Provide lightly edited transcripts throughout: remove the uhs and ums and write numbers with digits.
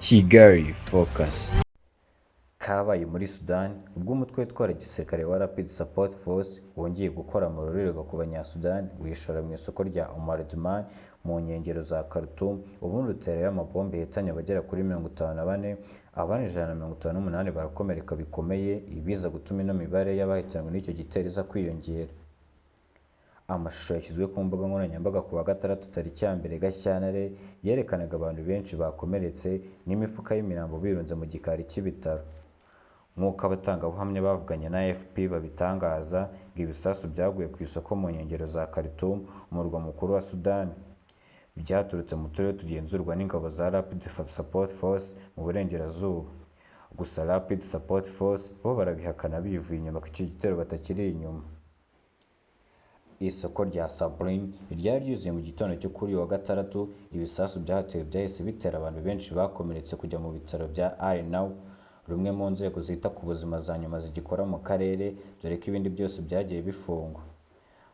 Kigali Focus. Kabaye muri Sudani ubwo umutwe witwara gisirikare wa Rapid Support Force wongeye gukora amarorerwa ku Banyasudani, wishora mu isoko rya Omdurman mu nkengero za Khartoum, ubundi uterayo amabombe yahitanye abagera kuri 54, abandi 158 barakomereka bikomeye, ibiza gutuma ino mibare y'abahitanwe n'icyo gitero iza kwiyongera. Amashusho yashyizwe ku mbuga nkoranyambaga ku wa Gatandatu tariki ya 1 Gashyantare yerekanaga abantu benshi bakomeretse n'imifuka y'imirambo birunze mu gikari cy'ibitaro. Nk'uko abatangabuhamya bavuganye na AFP babitangaza, ngo ibisasu byaguye ku isoko mu nkengero za Khartoum, umurwa mukuru wa Sudani, byaturutse mu turere tugenzurwa n'ingabo za Rapid Support Force mu burengerazuba. Gusa Rapid Support Force bo barabihakana bivuye inyuma ko icyo gitero batakiri inyuma. Isoko rya Sabrin ryari ryuzuye mu gitondo cyo kuri uyu wa Gatandatu, ibisasu byahatewe byahise bitera abantu benshi bakomeretse kujya mu bitaro bya Al Noor, rumwe mu nzego zita ku buzima za nyuma zigikora mu karere, dore ko ibindi byose byagiye bifungwa.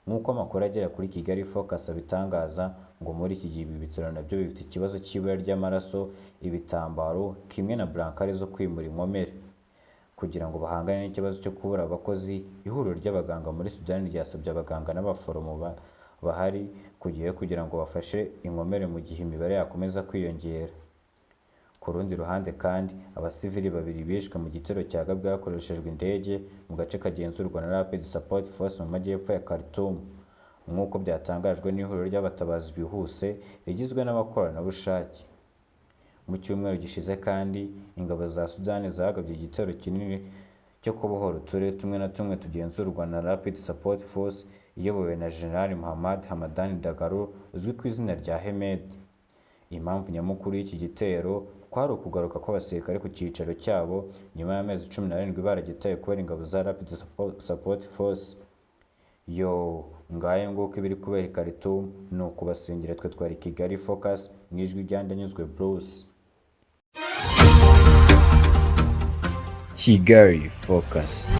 Nk'uko amakuru agera kuri Kigali Focus abitangaza, ngo muri iki gihe ibi bitaro nabyo bifite ikibazo cy'ibura ry'amaraso, ibitambaro, kimwe na brancard zo kwimura inkomere. Kugira ngo bahangane n'ikibazo cyo kubura abakozi, ihuriro ry'abaganga muri Sudani ryasabye abaganga n'abaforomo bahari kujyayo kugira ngo bafashe inkomere mu gihe imibare yakomeza kwiyongera. Ku rundi ruhande kandi, abasivili babiri bishwe mu gitero cyagabwe hakoreshejwe indege mu gace kagenzurwa na Rapid Support Force mu majyepfo ya Khartoum, nk'uko byatangajwe n'ihuriro ry'abatabazi bihuse rigizwe n'abakoranabushake. Mu cyumweru gishize kandi, ingabo za Sudani zagabye igitero kinini cyo kubohora uturere tumwe na tumwe tugenzurwa na Rapid Support Force iyobowe na General Mohamed Hamdan Dagalo uzwi ku izina rya Hemedti. Impamvu nyamukuru y'iki gitero kwari ukugaruka kw'abasirikare ku cyicaro cyabo nyuma y'amezi 17 baragitaye kubera ingabo za Rapid Support Force. Yo ngayo nguko ibiri kubera i Khartoum, ni ukubasengera. Twe twari Kigali Focus, mu ijwi rya Ndanyuzwe Bruce. Kigali Focus.